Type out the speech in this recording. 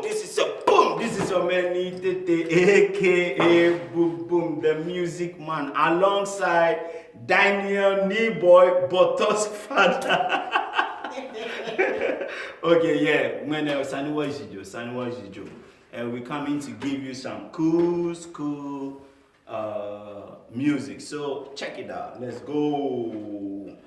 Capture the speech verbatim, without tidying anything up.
This is a boom. This is your man Nii Tete, A K A Boom Boom, the music man, alongside Daniel Nii Boy, Boto's father. Okay, yeah. When uh, Sani was you, Sani was you, and we coming to give you some cool school uh, music. So check it out. Let's go.